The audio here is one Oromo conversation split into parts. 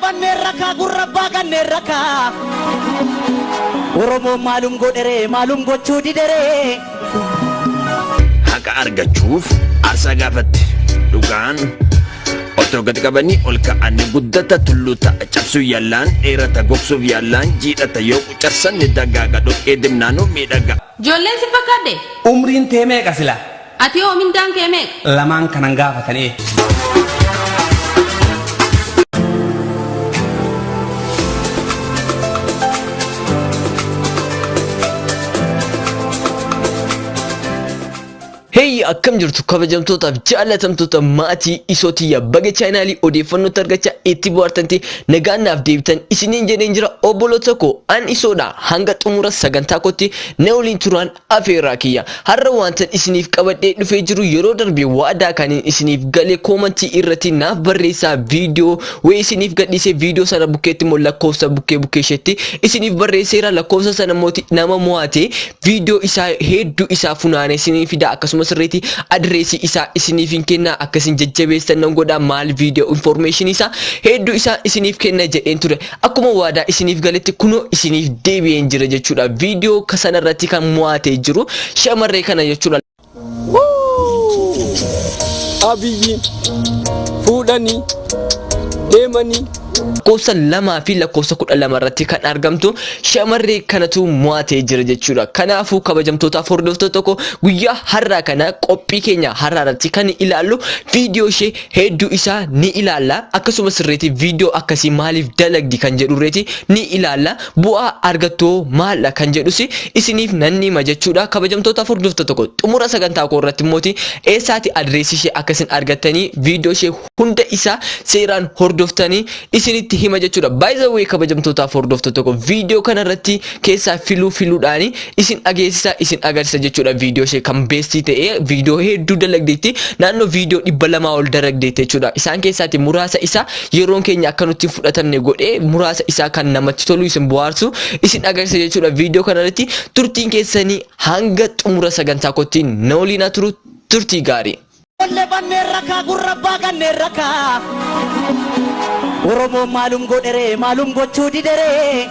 Banneerra kaa gurra abbaa ganneerra kaa. Oromoon maalum godheree maalum gochuu dideree. Haqa argachuuf aarsaa gaafatte dhugaan otoo gad qabanii ol ka'anii guddata tulluu ta'a cabsuu yaallaan dheerata gogsuuf yaallaan jiidhata yoo qucarsan ni dagaaga dhoqqee dimnaanuu miidhaga. Ijoolleen si fakkaadde? Umriin tee meeqa sila? Ati hoo mindaan kee meeqa? Lamaan kanan gaafatanii. Hey, akkam jirtu kabajamtootaaf jaallatamtoota maatii isootii baga chaanaalii odeeffannootti argachaa itti bohaartanti nagaan naaf deebitan isiniin jedheen jira. Obboloota koo, an isoodha. Hanga xumura sagantaa kootti na waliin turaan afeerraa kiyya. Har'a wanta isiniif qabadhee dhufee jiru, yeroo darbe waadaa kan isiniif gale, koomantii irratti naaf barreessaa viidiyoo wayii isiniif gadhiisee, viidiyoo sana bukkeetti immoo lakkoofsa bukkee bukkee isheetti isiniif barreesseera. Lakkoofsa sana immoo nama mo'ate viidiyoo isaa hedduu isaa funaanee isiniif fida, akkasumas irreeti adreesii isaa isiniif hin kenna, akkasin jajjabeessan nan godha, maal viidiyoo information isaa hedduu isaa isiniif kenna jedheen ture. Akkuma waadaa isiniif galetti kunoo isiniif deebi'een jira jechuudha. Viidiyoo sana irratti kan mo'atee jiru shamarree kana jechuudha. Abiyyi fuudhanii deemanii. Lakkoofsa 2 fi lakkoofsa 12 irratti kan argamtu shamarree kanatu mo'atee jira jechuudha. Kanaafuu kabajamtootaaf hordoftoota tokko, guyyaa har'aa kana qophii keenya har'aa irratti kan ilaallu viidiyoo ishee hedduu isaa ni ilaalla. Akkasumas irreeti viidiyoo akkasii maaliif dalagdi kan jedhu irreeti ni ilaalla. Bu'aa argattoo maaldha kan jedhus isiniif nan hima jechuudha. Kabajamtootaaf hordoftoota tokko, xumura sagantaa koo irratti immooti eessaati adreesii ishee akkasin argattanii viidiyoo ishee hunda isaa seeraan hordoftanii isinitti hima jechuudha. By the way, kabajamtootaaf hordoftoota tokko, viidiyoo kana irratti keessaa filuu filuudhaan isin dhageessisa, isin agarsiisa jechuudha. Viidiyoo ishee kan beestii ta'e viidiyoo hedduu dalagdeetti, naannoo viidiyoo 200 ol dalagdeetti jechuudha. Isaan keessaati muraasa isaa yeroon keenya akka nutti hin fudhatamne godhee muraasa isaa kan namatti tolu, isin bohaarsu isin agarsiisa jechuudha. Viidiyoo kana irratti turtiin keessanii hanga xumura sagantaa kootti na waliin haa turu, turtii gaarii. Ollee banneerra kaa gurra abbaa ganneerra kaa. Oromoon maalum godheree maalum gochuu dideree.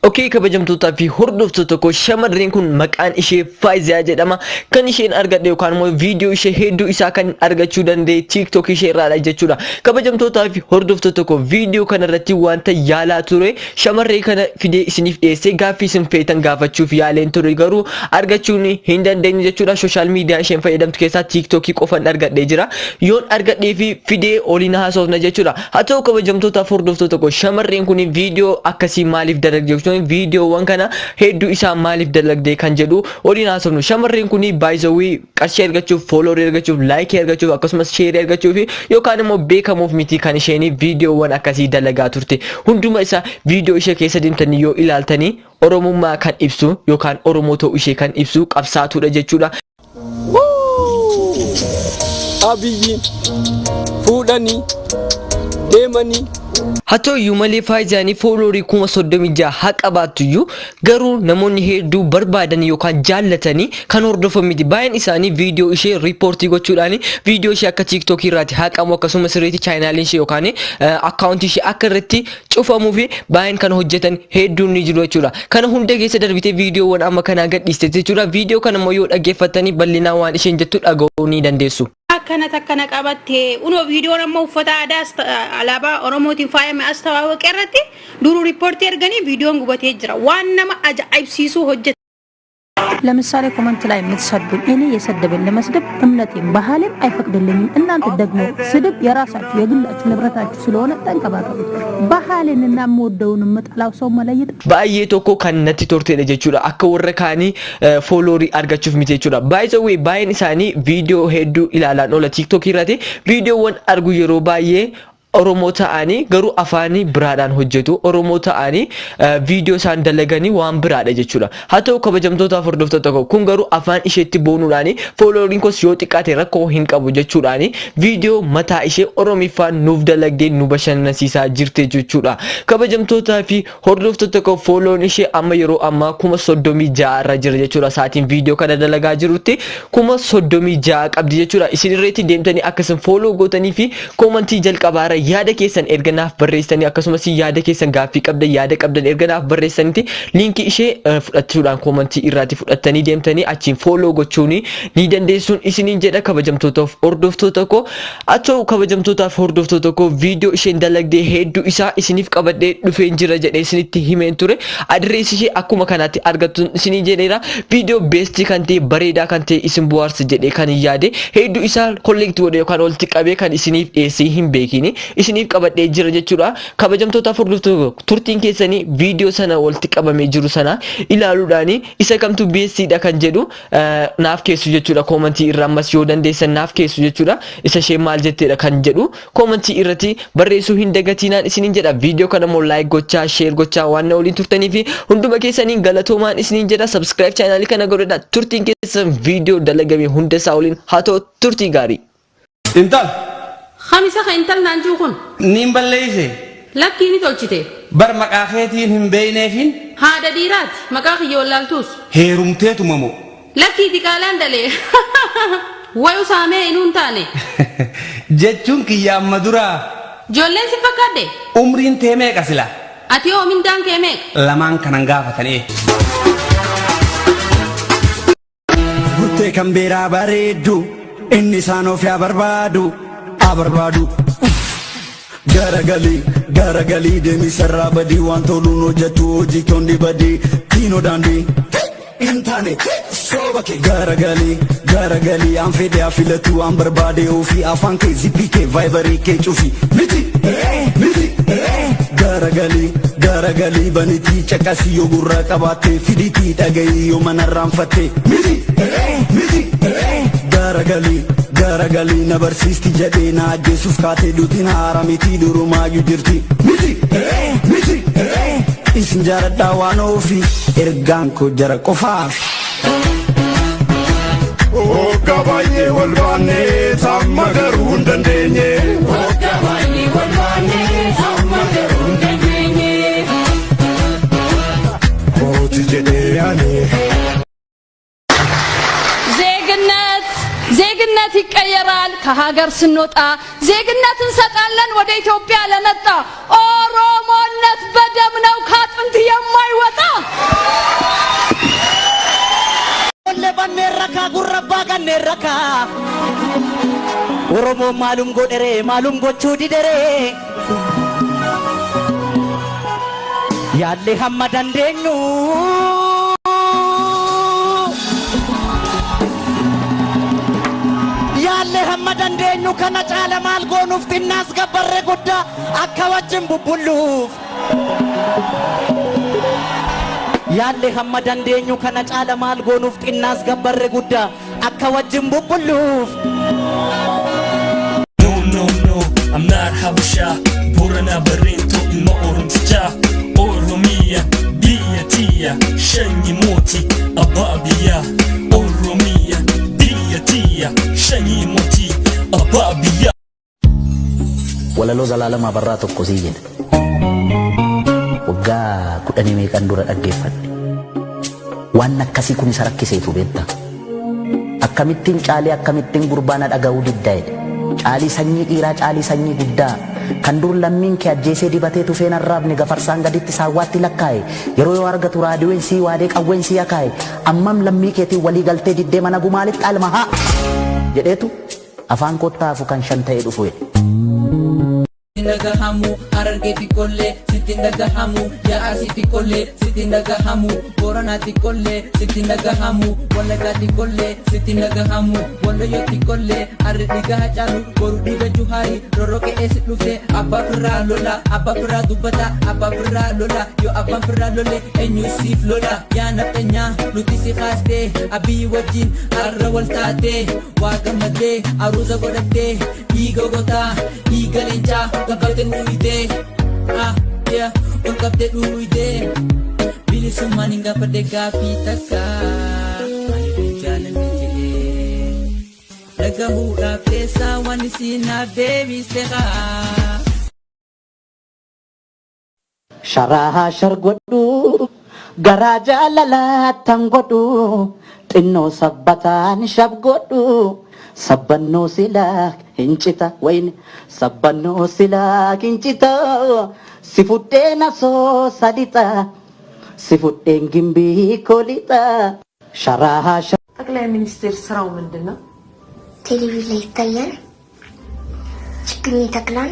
Okay, kabajamtootaa fi hordoftoota koo, shamarreen kun maqaan ishee Faayiziyaa jedhama. Kan isheen argadhe yookaan immoo viidiyoo ishee hedduu isaa kan argachuu danda'e TikTok ishee irraadha jechuudha. Kabajamtootaa fi hordoftoota koo, viidiyoo kanarratti wanta yaalaa ture shamarree kana fidee isiniif dhiyeessee gaaffii isin feetan gaafachuuf yaaleen ture, garuu argachuun hin dandeenye jechuudha. Social media isheen fayyadamtu keessaa TikTokii qofan argadhee jira. Yoon argadhee fi fidee oliin haasofna jechuudha. Haa ta'u, kabajamtootaaf hordoftoota koo, shamarreen kun viidiyoo akkasii maaliif dalagde jechuun, viidiyoowwan kana hedduu isaa maaliif dalagde kan jedhu oliin haasofnu. Shamarreen kun by the way qarshii argachuuf, followerii argachuuf, likeii argachuuf, akkasumas shareii argachuuf yookaan immoo beekamuuf miti kan isheen viidiyoowwan akkasii dalagaa turte. Hunduma isaa viidiyoo ishee keessa deemtanii yoo ilaaltanii Oromummaa kan ibsu yookaan Oromoo ta'uu ishee kan ibsu qabsaatuudha jechuudha. Abiyyi fuudhanii deemanii. Haa ta'u iyyuu malee Faayizaanii followerii 36,000 haa qabaattu iyyuu, garuu namoonni hedduu barbaadan yookaan jaallatanii kan hordofan miti. Baay'een isaanii viidiyoo ishee reportii gochuudhaan viidiyoo ishee akka TikTokii irraati haqamu, akkasumas irratti chaanaaliin ishee yookaan akkaawuntii ishee akka irratti cufamuu fi baay'een kan hojjetan hedduun ni jiru jechuudha. Kana hunda keessa darbitee viidiyoowwan amma kanaa gadhiiste jechuudha. Viidiyoo kana immoo yoo dhaggeeffattanii bal'inaan waan isheen jettu dhaga'uu ni dandeessu. Akkana takkana qabattee unoo viidiyoon amma uffata aadaa alaabaa Oromootiin faayame as tawaawaqe irratti duruu riippoortii erganii viidiyoon gubatee jira. Waan nama ajaa'ibsiisuu hojjete. ለምሳሌ ኮመንት ላይ የምትሰድቡኝ፣ እኔ የሰደበኝ ለመስደብ እምነቴም ባህሌም አይፈቅድልኝም። እናንተ ደግሞ ስድብ የራሳችሁ የግላችሁ ንብረታችሁ ስለሆነ ተንከባከቡት። ባህሌንና የምወደውን የምጠላው ሰው መለየት Baay'ee tokko kan natti tortedha jechuudha. Akka warra kaanii followerii argachuuf miti jechuudha. By the way, baay'een isaanii viidiyoo hedduu ilaalaan oola TikTok irratti. Viidiyoowwan argu yeroo baay'ee Oromoo ta'anii garuu afaanii biraadhaan hojjetu. Oromoo ta'anii viidiyoo isaan dalaganii waan biraadha jechuudha. Haa ta'u, kabajamtootaaf hordoftoota tokko, kun garuu afaan isheetti boonuudhaani followeriin koos yoo xiqqaate rakkoo hin qabu jechuudhaani viidiyoo mataa ishee Oromiffaan nuuf dalagdee nu bashannansiisaa jirti jechuudha. Kabajamtootaa fi hordoftoota tokko, followeriin ishee amma yeroo ammaa 36,000 irra jira jechuudha. Sa'aatiin viidiyoo kana dalagaa jirutti 36,000 qabdi jechuudha. Isin irratti deemtanii akkasin follow gootanii fi koomantii jalqabaarra Yaada keessan erga naaf barreessanii, akkasumas yaada keessan, gaaffii qabdan, yaada qabdan erga naaf barreessanitti, liinkii ishee fudhachuudhaan koomantii irraati fudhattanii deemtanii achiin follow gochuun ni dandeessuun isiniin jedha, kabajamtootaaf hordoftoota koo. Haa ta'u, kabajamtootaaf hordoftoota koo, viidiyoo isheen dalagdee hedduu isaa isiniif qabadhee dhufeen jira jedhee isinitti himeen ture. Adireessi ishee akkuma kanaatti argattu isinii jedheera. Viidiyoo best kan ta'e, bareedaa kan ta'e, isin bohaarsa jedhee kan hin yaade hedduu isaa collect godhe yookaan walitti qabee kan isiniif dhiyeessee hin beekini isiniif qabadhee jira jechuudha. Kabajamtootaaf hordoftoota, turtiin keessanii viidiyoo sana walitti qabamee jiru sana ilaaluudhaani isa kamtu bestiidha kan jedhu naaf keessu jechuudha. Koomantii irra ammas yoo dandeessan naaf keessu jechuudha. Isa isheen maal jetteedha kan jedhu koomantii irratti barreessuu hin dagatiinaan isiniin jedha. Viidiyoo kana immoo like gochaa, share gochaa waan na waliin turtanii fi hunduma keessaniin galatoomaan isiniin jedha. Subscribe chaanaalii kana godhadha. Turtiin keessan viidiyoo dalagame hunda isaa waliin haa ta'u. Turtii gaarii. Intal. Kamisa ka intal naan jiru kun. Niin balleeyse. Lakkii, ni tolchite. Bar maqaa keetiin hin beeyneefin. Haadha dhiiraati. Maqaa kiyya wallaaltuus. Heerumteetuma moo? Lakkii, diqaalaan dalee. Wayu saamee inuu hin taane. Jechuun kiyya amma duraa. Ijoolleen si fakkaadde. Umriin tee meeqa sila? Ati hoo mindaan kee meeqa? Lamaan kanan gaafatanii. Guttee kan biraa bareeddu inni isaan of yaa barbaadu haa barbaadu. Garagalii, garagalii, deemii sarraa badii, waan toluun hojjetu hojii kondi badii kiinoo daandii hin taane sooba kee. Garagalii, garagalii, aan fedhe haa filatu, waan barbaade ofii, afaan kee, zippii kee, vaayibarii kee cufi miti miti. Garagalii, garagalii, banitii caqasii, yoo gurra qabaatte fiditii dhagayii, yoo manarraanfatte miti miti. Garagalii, garagalii, na barsiisti jedhee na ajjeesuuf kaatee, duutiin haara miti, durumaayyuu jirti miti miti. Isin jaaladhaa waan ofii, ergaan koo jara qofaaf. Hoggaa baay'ee wal baannee tamma garuu hin dandeenye. Hoggaa baay'ee wal baannee amma garuu hin dandeenye. Kooti jedhee ani. ዜግነት ዜግነት ይቀየራል ከሀገር ስንወጣ። ዜግነት እንሰጣለን ወደ ኢትዮጵያ ለመጣ። ኦሮሞነት በደም ነው ከአጥንት የማይወጣ። Olle banneerra kaa, gurra abbaa ganneerra kaa. Oromoon maalum godheree, maalum gochuu dideree? Yaallee hamma dandeenyu. Yaallee hamma dandeenyu, kana caala maal goonuuf? Xinnaas gabbarree guddaa akka wajjin bubbulluuf. Yaallee hamma dandeenyu, kana caala maal goonuuf? Xinnaas gabbarree guddaa akka wajjin bubbulluuf. No, no, no, I'm not Habasha. Borana Barento, ilma Oromtichaa. Oromiya, biyya tiyya, shanyi mootii, abbaa biyyaa. Oromiya, biyya tiyya, shanyi mootii, abbaa biyyaa. Walaloo Zalaalam Abarraa tokko sii jedha. Waggaa 10 meeqan dura dhaggeeffadhe. Waan akkasii kun isa rakkiseetu beekta. Akkamittiin caalii, akkamittiin gurbaana dhaga'uu diddaa jedhe. Caalii sanyii dhiiraa, caalii sanyii guddaa. Kan dur lammiin kee ajjeesee dibatee tufeen arraabne, gafarsaan gaditti saawwaatti lakkaa'e. Yeroo yoo argatu raadiyoon sii waadee, qawween sii akaa'e. Ammam lammii keetiin walii galtee diddee mana gumaalitti alma haa jedheetu afaan kottaafu kan shan ta'ee dhufu jedhe. Dhagahamu Harargeetti kollee sitti dhagahamu, Yaa'aasitti kollee sitti dhagahamu, Booranaatti kollee sitti dhagahamu, Wallaggaatti kollee sitti dhagahamu, Wallayyootti kollee. Harri dhiiga Hacaalu, boru dhiiga Juhaari rorroqee eessi dhufte. Abbaa firraa lola, abbaa firraa dubbata, abbaa firraa lola. Yoo abbaan firraa lole, eenyu siif lola? Yaa nafxanyaa nuti si kaastee, Abiyyi wajjin har'a wal taatee, waa gammadee aruuza godhattee, dhiiga gotaa, dhiiga leencaa ol qabdee dhuuyitee, ah yeah, ol qabdee dhuuyitee. Bilisummaan hin gaafadhe gaaffii takka, ani hin jaalanne jedhee dhagahuudhaaf teessaa waan isiinaaf deebiste haa. Sharaa shar godhu, garaa jaalalaattan godhu, xinnoo sabbataan shab godhu. Sabbannoo silaa hincita wayne sabbannoo silaa hincita si fudheen asoo salixa si fudheen gimbii kolixa sharaa. ጠቅላይ ሚኒስቴር ስራው ምንድን ነው? ቴሌቪዥን ላይ ይታያል። ችግኝ ይተክላል።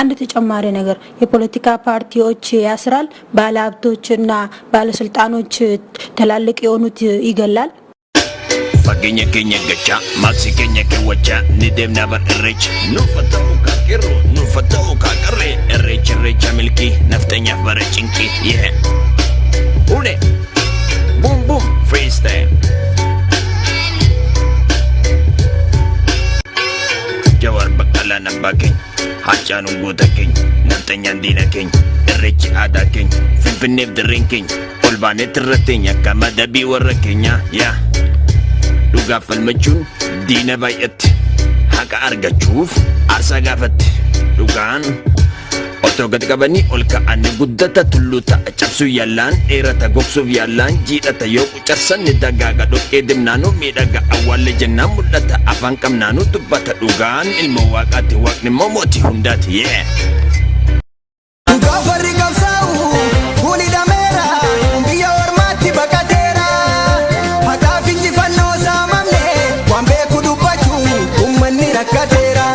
አንድ ተጨማሪ ነገር የፖለቲካ ፓርቲዎች ያስራል፣ ባለሀብቶችና ባለስልጣኖች ትላልቅ የሆኑት ይገላል። Fageenya keenya gachaa, maaksii keenya keewwachaa, ni deemnaa bar irreecha. Nuufa ta'uu kaaqirroo, nuufa ta'uu kaaqarree, irreecha irreecha milkii, naftanyaaf bara cinqii, yeah. Une, boom boom, freestyle. Jawaar Baqqalaan abbaa keenya, Haacaaluun goota keenya, naftanyaan diina keenya, irreechi aadaa keenya, Finfinneef dirreen keenya, ol baaneet irra teenya akka madabii warra keenyaa, yaa. Dhugaaf falmachuun diina baay'atti, haqa argachuuf aarsaa gaafatti. Dhugaan otoo gad qabanii ol ka'anii guddata tulluu ta'a, cabsuu yaallaan dheerata, gogsuuf yaallaan jiidhata, yoo qucarsan ni dagaaga, dhoqqee dibnaanuu miidhaga, awwaalle jennaan mul'ata, afaan qabnaanuu dubbata. Dhugaan ilma waaqaati, waaqni immoo mootii hundaati, yeah. Gaafarri qabsaa'u kuni dhameera, biyya ormaatti baqateera. Haqaaf injifannoo saamamne, waan beeku dubbachuu uummanni rakkateera.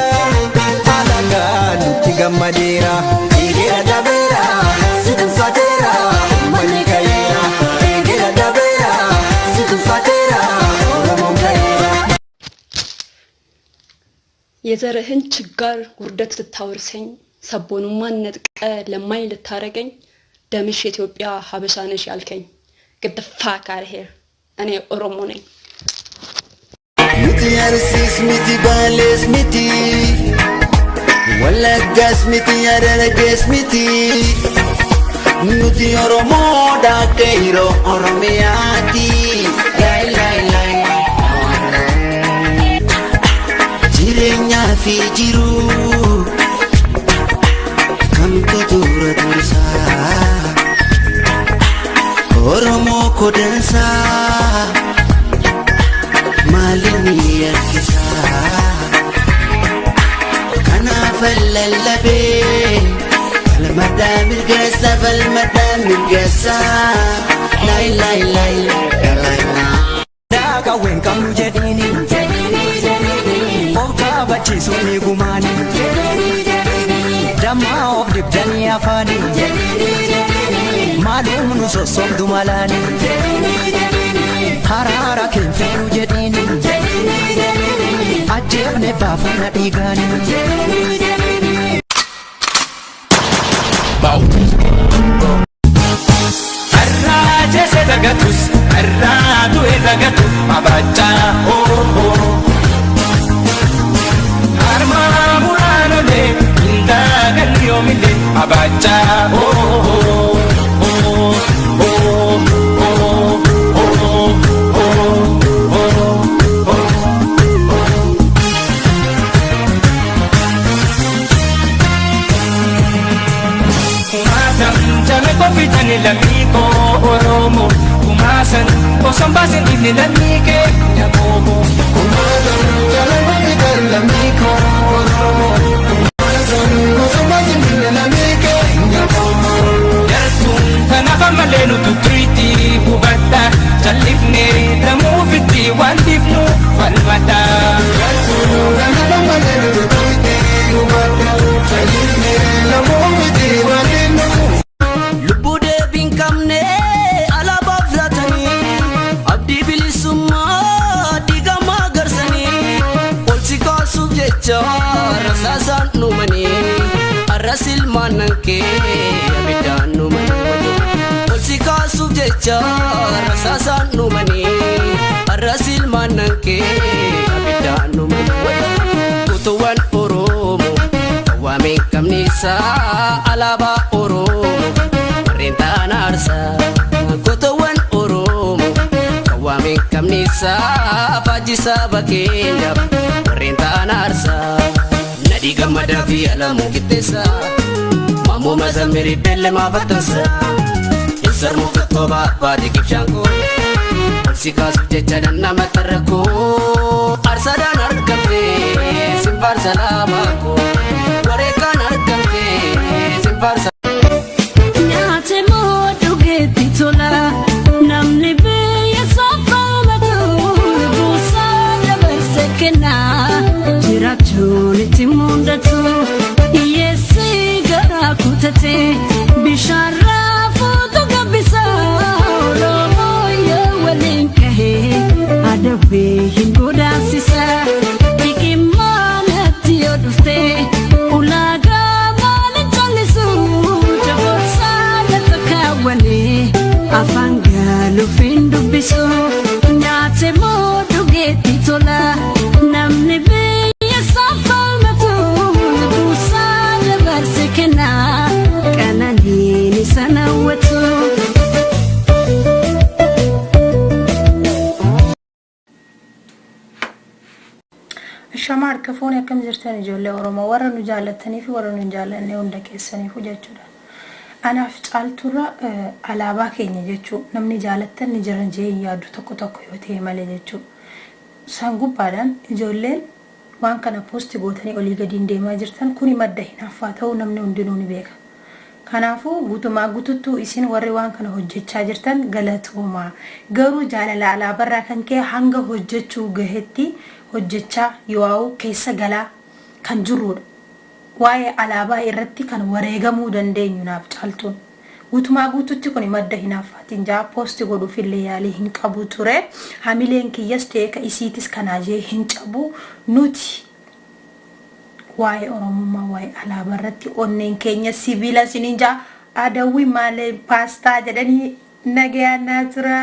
Alagaa nutti gammadeera. Eegera dabeera, si tuffateera, uummanni ka'eera. Eegera dabeera, si tuffateera, Oromoon ka'eera. የዘርህን ችጋር ውርደት ልታወርሰኝ ሰቦኑማን ነጥቀ ለማኝ ልታረገኝ ደምሽ የኢትዮጵያ ሀበሻ ነሽ ያልከኝ get the fuck out of here። እኔ ኦሮሞ ነኝ። Nuti Arsiis miti, Baalees miti, Wallaggaas miti, Harargees miti. Nuti Oromoodha, qeerroo Oromiyaati. Laay laay laay. Jireenyaa fi jiruu kamtu dura dursaa? Oromoo kodansaa maaliin yakkisaa? Kanaaf lallabee falmataa mirgeessa, falmataa mirgeessaa. Laay laay laay laay. Qawween qabnu jedhiini of kabachiisuun ni gumaani, dammaa of dibdanii afaani, maalum nu sossobdu malaani, haraara keenfeenu jedhiini, ajjeefne baafna dhiigaani. Har'aa jeese dagatus, har'aa du'e dagatu abaachaa hoo hoo. Harmaa muraanolee hin daagannu yoomillee abaachaa hoo hoo hoo hoo hoo hoo hoo hoo hoo. Kumaasan jala kofitan lammii koo Oromoo, kumaasan osoo hin baasin dhiifne lammii kee nyaamoo. Kumaasan jala kofitan lammii koo Oromoo, kumaasan osoo hin baasin dhiifne lammii kee nyaamoo. Jartuun kanaaf ammallee nutu turiitti hubadha, jallifnee damuufitti waan dhiifnu falmadha. Jartuun kanaaf ammallee nutu turiitti hubadha, jallifnee damuufitti waan dhiifnu. Lubbuu deebii hin qabne alaabaaf laatanii, abdii bilisummaa diigamaa garsanii, ol si kaasuuf jecha rasaasaan dhumanii, arras ilmaan nan kee abiddaan dhumanii. Ol si kaasuuf jecha rasaasaan dhumanii, arras ilmaan nan kee abiddaan dhumanii. Utuwwan Oromoo waamee qabnisaa, alaabaa Oromoo warreen ta'an aarsaa. Gootowwan Oromoo waamee qabnisaa, faajjii saba keenyaaf warreen ta'an aarsaa. Nadhii Gammadaa fi Alamuu Qixxeessaa, Maammoo Mazammirii Beellamaa Fattansaa, Insarmuu Kattoo Baatee Kibshaankoo, ol si kaasuuf jecha nama tarrakoo. Arsadaan argamte sin faarsa laamaako wareegaan argamte sin faarsa. Nyaate moo dhugeetti tola, namni biyya saffamatu buusaa dabarse kenna, jiraachuun itti mudatu. Hiyyeessi garaa kutate bishaan raafuutu gabbisa. Oromoo yoo waliin kahee adabbii hin godaansisa. Dhiqimmaanatti yoo dhufte ulaagaa maaliin callisu, jaboorsaa lafa kaawwanii afaan gaaluuf hin dubbisu. Nyaate moo dhugeetti tola, namni biyya saffamatu buusaa dabarse kenna, qananiin isa hawwatu. Ashama harka fuune, akkam jirtan ijoollee Oromoo, warra nu jaallattanii fi warra nu hin jaallanne hunda keessaniifu jechuudha. Anaaf Caalturra alaabaa keenya jechuu namni jaalattan ni jiran jee hin yaadu, tokko tokko yoo ta'e malee jechuu. San gubbaadhaan ijoolleen waan kana post gootanii olii gadiin deemaa jirtan kuni madda hinaaffaa ta'uu namni hundinuu ni beeka. Kanaafuu guutumaa guututtuu isin warri waan kana hojjechaa jirtan galatooma. Garuu jaalala alaabarraa kan ka'e hanga hojjechuu gahetti hojjechaa yoo keessa galaa kan jirrudha. Waa'ee alaabaa irratti kan wareegamuu dandeenyu naaf Caaltuun. Guutumaa guututti kun madda hinaaffaatiin jaa post godhuufillee yaalii hin qabu ture. Hamileen kiyyas ta'e ka isiitis kanaa jee hin cabu. Nuti waa'ee Oromummaa, waa'ee alaabaa irratti onneen keenya sibiila isiniin jaa. Adawwi maalee paastaa jedhanii nagayaan naa tura.